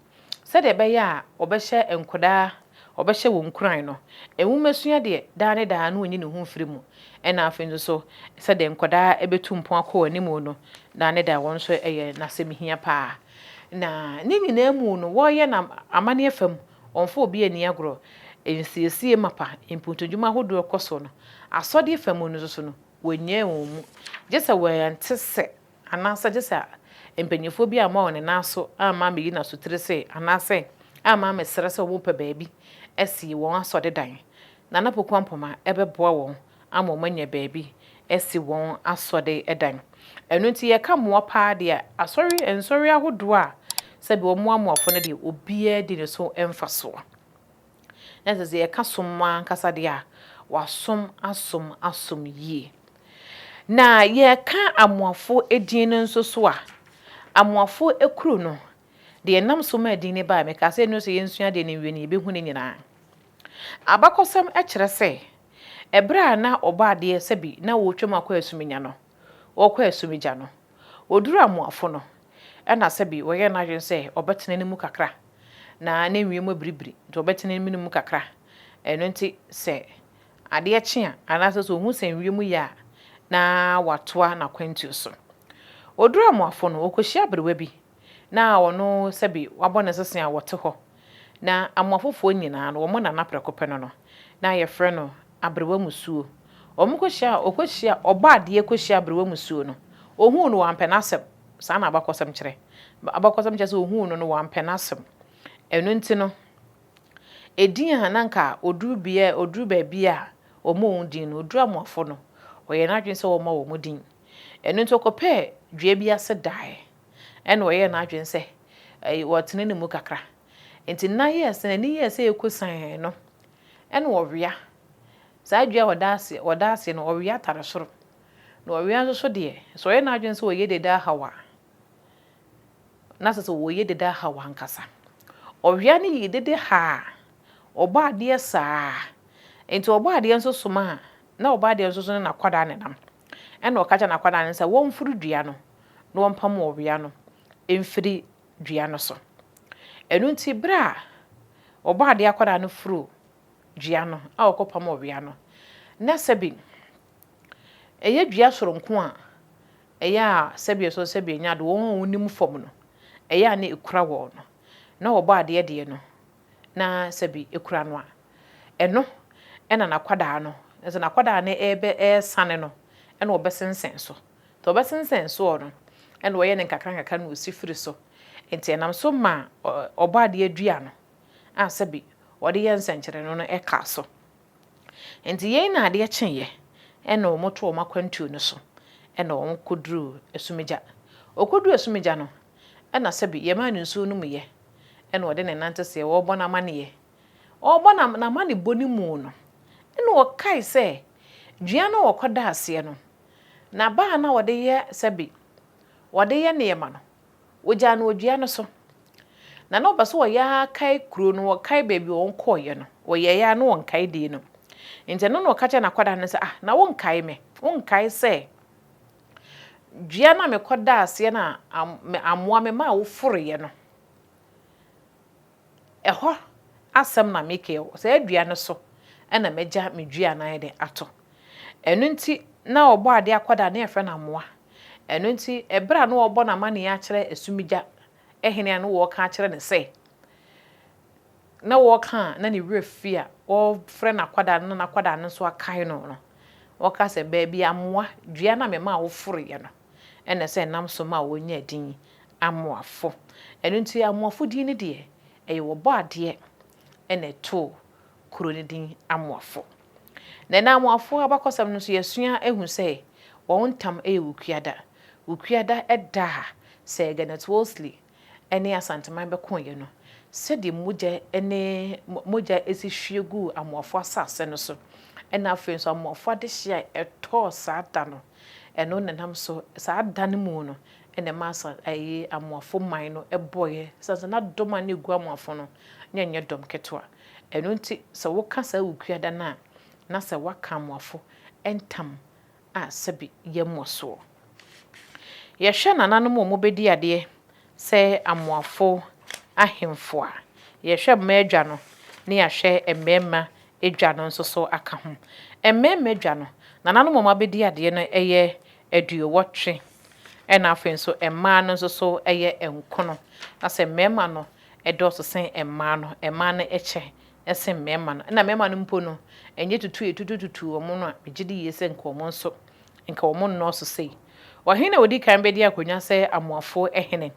sɛdeɛ ɛbɛyɛ a wɔbɛhyɛ nkwadaa, wɔbɛhyɛ wɔn nkuran no, nwomasua deɛ daa ne daa na wɔnyi ne ho mfiri mu. Ɛna afei nso so sɛdeɛ nkwadaa bɛtu mpɔn akɔ wɔn anim no, daa ne daa wɔn nso yɛ n'asɛm hia paa. Na ne nyinaa mu no, wɔreyɛ no amanneɛ fam, wɔmfa obi ani agorɔ. Nsiesie mapa, mpuntudwuma ahodoɔ kɔ so no, asɔdeɛ fa mu no nso so no, wɔnnyae wɔn mu. Gye sɛ wɔante sɛ anaasɛ gye sɛ mpanyinfoɔ bi amma wɔn nan so amma ammɛyi no asotire sɛ anaasɛ amma ammɛsrɛ sɛ wɔpɛ baabi asi wɔn asɔredan. Nana Poku Ampoma bɛboa wɔn ama wɔanya baabi asi wɔn asɔredan. Ɛno nti yɛka mmoa paa deɛ a, asɔre nsɔre ahodoɔ a sɛbi wɔmmoa mmoafo no deɛ obiara di ne so mfasoɔ. Na sɛ sɛ yɛka som ankasa deɛ a, wasom asom asom yie. Na yɛka Amoafo edin no nso so a, Amoafo ekuro no, deɛ ɛnam so ma edin no baeɛ, mekaa sɛ ɛno sɛ yɛnsua adeɛ no nwie no yɛbɛhu ne nyinaa. Abakɔsɛm kyerɛ sɛ, ɛberɛ a na Ɔbɔadeɛ sɛbi na ɔretwam akɔ Asuminya no, ɔrekɔ Asumigya no, ɔduruu Amoafo no, ɛna sɛbi ɔyɛɛ n'adwene sɛ ɔbɛtena ne mu kakra, na ne nwi mu abiribiri, nti ɔbɛtena ne mu kakra. Ɛno nti sɛ adeɛ kye a, anaasɛ sɛ ɔhu sɛ nwi mu yɛ a, na watoa n'akwantuo so. Ɔduruu Amoafo no, ɔkɔhyia aberewa bi, na ɔno sɛbi wabɔ ne sese a wɔte hɔ. Na Amoafofoɔ nyinaa no, wɔn nana prɛko pɛ no no, na yɛfrɛ no Aberewa Musuo. Wɔkɔhyia, ɔkɔhyia, Ɔbɔadeɛ kɔhyia Aberewa Musuo no, ɔhuu no wampɛ n'asɛm. Saa na abakɔsɛm kyerɛ. Abakɔsɛm kyerɛ sɛ ɔhuu no no wampɛ n'asɛm. Ɛno nti no, edin a na anka ɔduru bea, ɔduru baabi a wɔmmɔ wɔn din no, ɔduru Amoafo no, ɔyɛɛ n'adwene sɛ ɔremma wɔn din. Ɛno nti ɔkɔpɛɛ dua bi ase daeɛ. Ɛna ɔyɛɛ n'adwene sɛ ɔretene ne mu kakra. Nti nna yɛɛ sɛ, n'ani yɛɛ sɛ ɛrekɔsiane no, ɛna ɔwea. Saa dua a ɔda ase, ɔda ase no, ɔwea tare soro. Na ɔwea nso so deɛ, sɛ ɔyɛ n'adwene sɛ ɔyɛ dede ahaw a, na sɛ sɛ ɔyɛ dede ahaw ankasa. Ɔwea no yɛ dede ha a, ɔbɔ adeɛ saa. Nti ɔbɔ adeɛ nso soma a, na ɔbɔ adeɛ nso so ne n'akwadaa nenam. Ɛna ɔka kyerɛ n'akwadaa no sɛ wɔmforo dua no na wɔmpam ɔwea no mfiri dua no so. Ɛno nti berɛ a ɔbɔ adeɛ akwadaa no foro dua no a ɔkɔpam ɔwea no, na sɛbi ɛyɛ dua soronko a ɛyɛ a sɛbi ɛsɔ sɛbi ɛnya do wɔn a wɔnim fam no, ɛyɛ a na ɛkura wɔn no, na ɔbɔ adeɛ deɛ no, na sɛbi ɛkura no a, ɛno ɛna n'akwadaa no, sɛ n'akwadaa no ɛrebɛ ɛresane no, ɛna ɔbɛsensɛn so. Nti ɔbɛsensɛn soɔ no, ɛna ɔyɛ ne nkakra nkakra na ɔsi firi so. Nti ɛnam so ma ɔbɔ adeɛ dua no a sɛbi wɔde yɛ nsɛnkyerɛnne no ɛkaa so. Nti yei na adeɛ kyeeɛ ɛna wɔn to wɔn akwantuo no so ɛna wɔn kɔduruu Asumigya. Ɔkɔduruu Asumigya no, ɛna sɛbi yɛmaa no nsuo no mu yɛ ɛna ɔde ne nante seɛ wɔrebɔ n'amaneɛ. Ɔrebɔ n'amanebɔ no mu no, ɛna ɔkae sɛ dua no a ɔkɔdaa aseɛ no, n'abaa no a ɔde yɛ sɛbi wɔde yɛ nneɛma no, wɔgyaa no wɔ dua no so. Na na ɔpɛ sɛ ɔyɛ ara kae kuro no, ɔkae baabi a wɔkɔeɛ no. Ɔyɛeɛ ara na ɔnkae din no. Nti ɛno na ɔka kyerɛɛ n'akwadaa no sɛ, ah, na wonkae me? Wonkae sɛ Dua no a mekɔdaa aseɛ no a amoa me maa woforoeɛ no, ɛhɔ asɛm na meka yi. Saa dua no so na magya me dua no ayɛ dɛn ato. Ɛno nti na ɔbɔ adeɛ akwadaa na yɛfrɛ no amoa. Ɛno nti ɛberɛ a na ɔrebɔ n'amanneɛ akyerɛ Asumigya hene a na wɔreka akyerɛ no sɛ, na wɔreka a na ne werɛ fi a ɔrefrɛ n'akwadaa no na n'akwadaa no nso akae no no, ɔka sɛ, Baabi amoa, dua no a memaa woforoeɛ no, ɛna ɛsɛ ɛnam so ma wɔnyaa din Amoafo. Ɛno nti Amoafo din no deɛ, ɛyɛ Ɔbɔadeɛ na ɛtoo kuro no din Amoafo. Na ɛnɛ Amoafo abakɔsɛm no nso yɛasua ahu sɛ wɔn ntam yɛ Wukuada. Wukuada da a Sir Gannett Wolseley ne Asanteman bɛkoeɛ no, sɛdeɛ mogya ne mogya si hwie guu Amoafo asase no so, ɛna afei nso Amoafo adehyeɛ a ɛtɔɔ saa da no, ɛno na ɛnam so saa da no mu no na ɛma asa ɛyi Amoafo man no bɔeɛ, ɛsiane sɛ na dɔm a na ɛgu Amoafo no na ɛnyɛ dɔm ketewa. Ɛno nti sɛ woka saa Wukuada no a, na sɛ woaka Amoafo ntam a sɛbi yɛmmɔ soɔ. Yɛhwɛ nananom a wɔbɛdi adeɛ sɛ Amoafo ahemfo a, yɛhwɛ mmaa adwa no ne yɛahwɛ mmarima adwa no nso so aka ho. Mmarima adwa no, nananom a wɔabɛdi adeɛ no yɛ aduowɔtwe, ɛna afei nso mmaa no nso so yɛ nkono. Na sɛ mmarima no dɔɔso sen mmaa no, mmaa no kyɛ sen mmarima no. Ɛna mmarima no mpo no, ɛnyɛ tutu a yɛtutututu wɔn no a, megye di yie sɛ nka wɔn nso, nka wɔn nnɔɔso sei. Ɔhene a ɔdi kan bɛdi akonnwa sɛ Amoafoɔ hene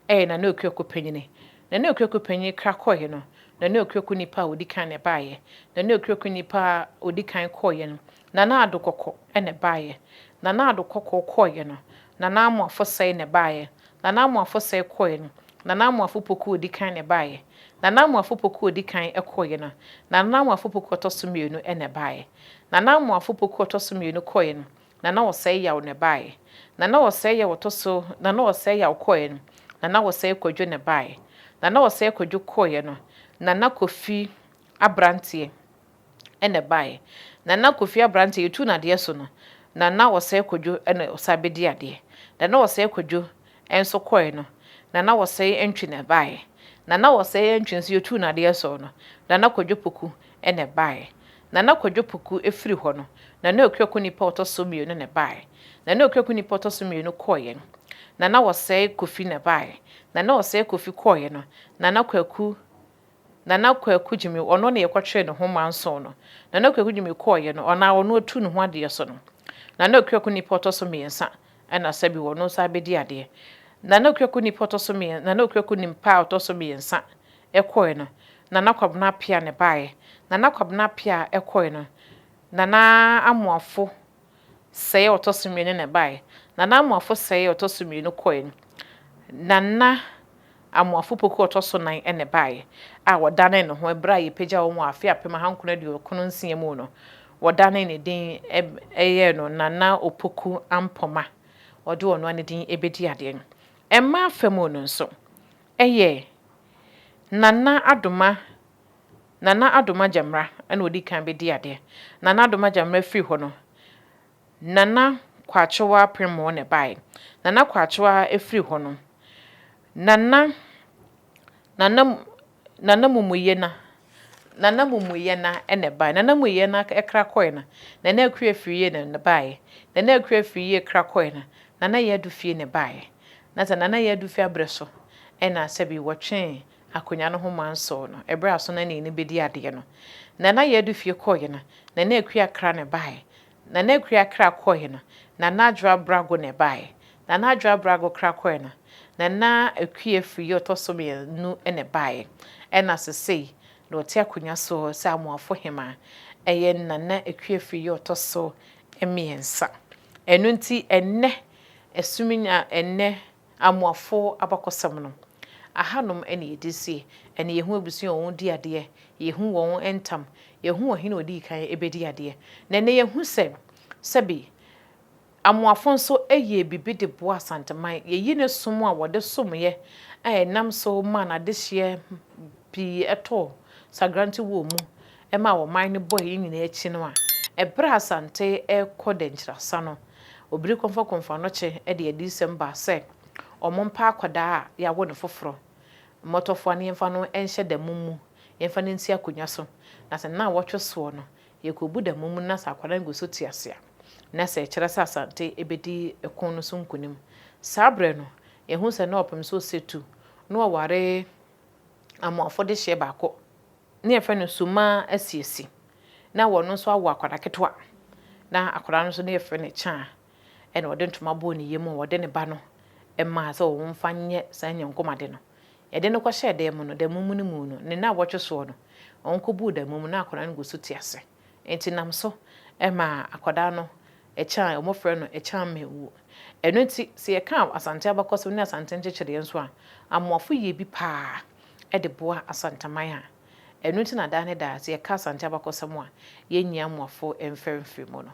yɛ Nana Okuoko Panyini. Nana Okuoko Panyin kra kɔeɛ no, Nana Okuoko nipa a ɔdi kan na ɛbaeɛ. Nana Okuoko nipa a ɔdi kan kɔeɛ no, Nana Addo Kɔkɔ na ɛbaeɛ. Nana Addo Kɔkɔɔ kɔeɛ no, Nana Amoafo Sɛe na ɛbaeɛ. Nana Amoafo Sɛe kɔeɛ no, Nana Amoafo Poku a ɔdi kan na ɛbaeɛ. Nana Amoafo Poku a ɔdi kan kɔeɛ no, Nana Amoafo Poku a ɔtɔ so mmienu na ɛbaeɛ. Nana Amoafo Poku a ɔtɔ so mmienu kɔeɛ no, Nana Ɔsɛe Yaw na ɛbaeɛ. Nana Ɔsɛe Yaw ɔtɔ so Nana Ɔsɛe Yaw kɔeɛ no, Nana Ɔsɛe Kwadwo na ɛbaeɛ. Nana Ɔsɛe Kwadwo kɔeɛ no, Nana Kofi Abranteɛ na ɛbaeɛ. Nana Kofi Abranteɛ yɛtuu no adeɛ so no, Nana Ɔsɛe Kwadwo na ɔsan bɛdii adeɛ. Nana Ɔsɛe Kwadwo nso kɔeɛ no, Nana Ɔsɛe Antwi na ɛbaeɛ. Nana Ɔsɛe Antwi nso yɛtuu no adeɛ so no, Nana Kwadwo Poku na ɛbaeɛ. Nana Kwadwo Poku firi hɔ no, Nana Okuaku nipa a ɔtɔ so mmienu na ɛbaeɛ. Nana Okuaku nipa a ɔtɔ so mmienu kɔeɛ no, Nana Ɔsɛe Kofi na ɛbaeɛ. Nana Ɔsɛe Kofi kɔeɛ no, Nana Kwaku Nana Kwaku Gyimi, ɔno na yɛkɔtweree ne ho manson no. Nana Kwaku Gyimi kɔeɛ no, ɔno ara ɔno atu ne ho adeɛ so no, Nana Okuaku nipa a ɔtɔ so mmiɛnsa na sɛbi ɔno nso abɛdi adeɛ. Nana Okuaku nipa a ɔtɔ so mmiɛn Nana Okuaku nimpa a ɔtɔ so mmiɛnsa kɔeɛ no, Nana Kwabena Appiah na ɛbaeɛ. Nana Kwabena Appiah kɔeɛ no, Nana Amoafo Sɛe a ɔtɔ so mmienu na ɛbaeɛ. Nana Amoafo Sɛe a ɔtɔ so mmienu kɔeɛ no, Nana Amoafo Poku a ɔtɔ so nan na ɛbaeɛ, a wɔdanee ne ho berɛ a yɛpagyaa wɔn wɔ afe 1996 mu no, wɔdanee ne din yɛɛ no Nana Opoku Ampoma. Ɔde ɔno ara ne din bɛdii adeɛ no. Mmaa fa mu no nso, ɛyɛ Nana Adoma Nana Adoma Gyamera na ɔdi kan bɛdii adeɛ. Nana Adoma Gyamera firi hɔ no, Nana Kwakyewa Premmoɔ na ɛbaeɛ. Nana Kwakyewa firi hɔ no, Nana Nana Nana Mumuyena Nana Mumuyena na ɛbaeɛ. Nana Mumuyena kra kɔeɛ no, Nana Akua Afriyie na ɛbaeɛ. Nana Akua Afriyie kra kɔeɛ no, Nana Yaa Dufie na ɛbaeɛ. Na sɛ Nana Yaa Dufie aberɛ so na sɛbi wɔtwee akonnwa no ho mansoo no, ɛberɛ a Sonani no bɛdi adeɛ no. Nana Yadu fie kɔeɛ no, Nana Akua Kra na ɛbaeɛ. Nana Akua Kra kɔeɛ no, Nana Adwoa Brago na ɛbaeɛ. Nana Adwoa Brago kra kɔeɛ no, Nana Akua Afriyie ɔtɔ so mmienu na ɛbaeɛ. Ɛna sesei na ɔte akonnwa so sɛ Amoafo Hemaa, ɛyɛ Nana Akua Afriyie ɔtɔ so mmiɛnsa. Ɛno nti ɛnnɛ, Asuminya, ɛnnɛ Amoafo abakɔsɛm no, ahanom na yɛde sie. Ɛnna yɛhu abusua a wɔdi adeɛ, yɛhu wɔn ntam, yɛhu ɔhene a ɔdii kan bɛdi adeɛ. Na ɛnnɛ yɛhu sɛ, sɛbe Amoafo nso yɛɛ biribi de boaa Asanteman. Yɛyi ne som a wɔde someeɛ a ɛnam so maa n'adehyeɛ pii tɔɔ Sagrante wɔ mu maa ɔman no bɔeɛ nyinaa akyi no a, ɛberɛ a Asante rekɔ Dɛnkyerɛasa no, Obiri Kɔmfɔ Kɔmfɔ Anokye de adiyisɛm baa sɛ wɔmpa akwadaa a yɛawo no foforɔ mmɔtɔfoa no yɛmfa no nhyɛ da mum mu, yɛmfa no nsi akonnwa so, na sɛ nnawɔtwe soɔ no, yɛkɔbu da mum no na sɛ akwadaa no gu so te ase a, na sɛ ɛkyerɛ sɛ Asante bɛdi ɛko no so nkonim. Saa berɛ no, yɛhu sɛ na ɔpem sɛ ɔsɛ tu na ɔware Amoafo dehyeɛ baako ne yɛfrɛ no Sumaa Asiesi na wɔno nso awo akwadaa ketewa na akwadaa no nso ne yɛfrɛ no Kyaa ɛna ɔde ntoma bɔɔ ne yam a wɔde ne ba no maa sɛ wɔmfa nyɛ saa nyankomade no. Yɛde no kɔhyɛɛ dan mu no, dan mu no mu no, ne nnawɔtwe soɔ no, wɔkɔbuu dan mu no na akwadaa no gu so te ase. Enti nam so maa akwadaa no Kyaa a wɔfrɛ no Kyaa Mawuo. Ɛno nti, sɛ yɛka Asante abakɔsɛm ne Asante nkyekyereɛ nso a, Amoafo yɛ bi pa ara de boa Asanteman a ɛno nti na daa ne daa sɛ yɛka Asante abakɔsɛm a, yɛnyi Amoafo mfɛre mfiri mu no.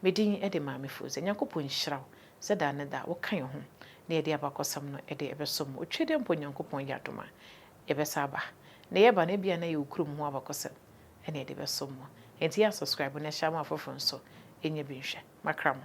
Me din de Maame Fozia. Nyankopɔn nhyira wo sɛ daa ne daa woka yɛn ho na yɛde abakɔsɛm no de bɛsom wo. Otwa dɛ mpo Nyankopɔn yɛ adom a, yɛbɛsan aba. Na yɛba no ebia na ɛyɛ wo kurom ho abakɔsɛm na yɛde bɛsom mo. Enti yɛ a subscribe na hyɛ ama afoforo nso nyɛ bi nhwɛ. Makra mo.